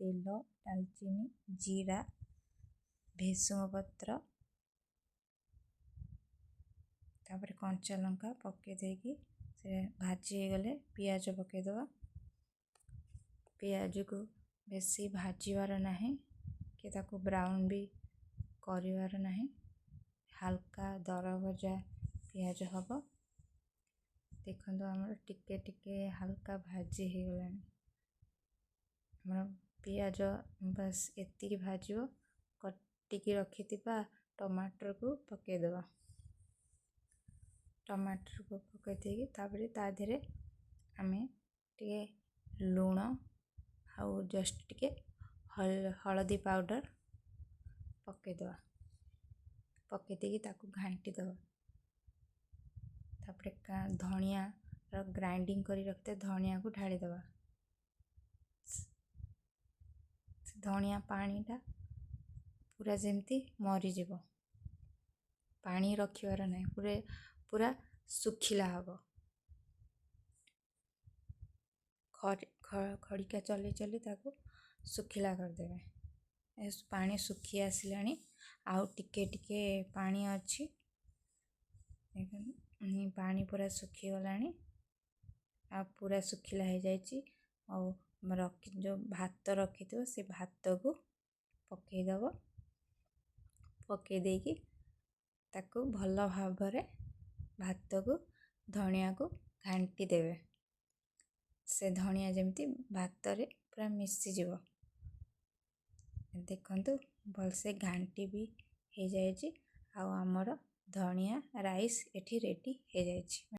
ତେଲ, ଡାଲଚିନି, ଜିରା, ଭେସୁଙ୍ଗା ପତ୍ର, ତାପରେ କଞ୍ଚା ଲଙ୍କା ପକାଇ ଦେଇକି ସେ ଭାଜି ହେଇଗଲେ ପିଆଜ ପକାଇଦେବା। ପିଆଜକୁ ବେଶୀ ଭାଜିବାର ନାହିଁ କି ତାକୁ ବ୍ରାଉନ୍ ବି କରିବାର ନାହିଁ, ହାଲକା ଦର ଭଜା ପିଆଜ ହେବ। ଦେଖନ୍ତୁ, ଆମର ଟିକେ ଟିକେ ହାଲକା ଭାଜି ହେଇଗଲାଣି ଆମର ପିଆଜ। ବାସ୍, ଏତିକି ଭାଜିବ। କାଟିକି ରଖିଥିବା ଟମାଟରକୁ ପକାଇଦେବା। ଟମାଟରକୁ ପକାଇ ଦେଇକି ତାପରେ ତା ଦେହରେ ଆମେ ଟିକେ ଲୁଣ ଆଉ ଜଷ୍ଟ ଟିକେ ହଳଦୀ ପାଉଡ଼ର ପକାଇଦେବା। ପକାଇ ଦେଇକି ତାକୁ ଘାଣ୍ଟି ଦେବା। ତାପରେ ଧଣିଆର ଗ୍ରାଇଣ୍ଡିଙ୍ଗ କରି ରଖିଥିବା ଧଣିଆକୁ ଢାଳିଦେବା। ସେ ଧଣିଆ ପାଣିଟା ପୁରା ଯେମିତି ମରିଯିବ, ପାଣି ରଖିବାର ନାହିଁ, ପୁରା ପୁରା ଶୁଖିଲା ହେବ। ଖଡ଼ିକା ଚଲେଇ ଚଲେଇ ତାକୁ ଶୁଖିଲା କରିଦେବେ। ପାଣି ଶୁଖି ଆସିଲାଣି, ଆଉ ଟିକେ ଟିକେ ପାଣି ଅଛି। ପାଣି ପୁରା ଶୁଖିଗଲାଣି ଆଉ ପୁରା ଶୁଖିଲା ହେଇଯାଇଛି। ଆଉ ରଖି ଯେଉଁ ଭାତ ରଖିଥିବ, ସେ ଭାତକୁ ପକାଇଦେବ। ପକାଇ ଦେଇକି ତାକୁ ଭଲ ଭାବରେ ଭାତକୁ ଧଣିଆକୁ ଘାଣ୍ଟି ଦେବେ, ସେ ଧଣିଆ ଯେମିତି ଭାତରେ ପୁରା ମିଶିଯିବ। ଦେଖନ୍ତୁ, ଭଲସେ ଘାଣ୍ଟି ବି ହେଇଯାଇଛି ଆଉ ଆମର ଧଣିଆ ରାଇସ୍ ଏଠି ରେଡ଼ି ହେଇଯାଇଛି।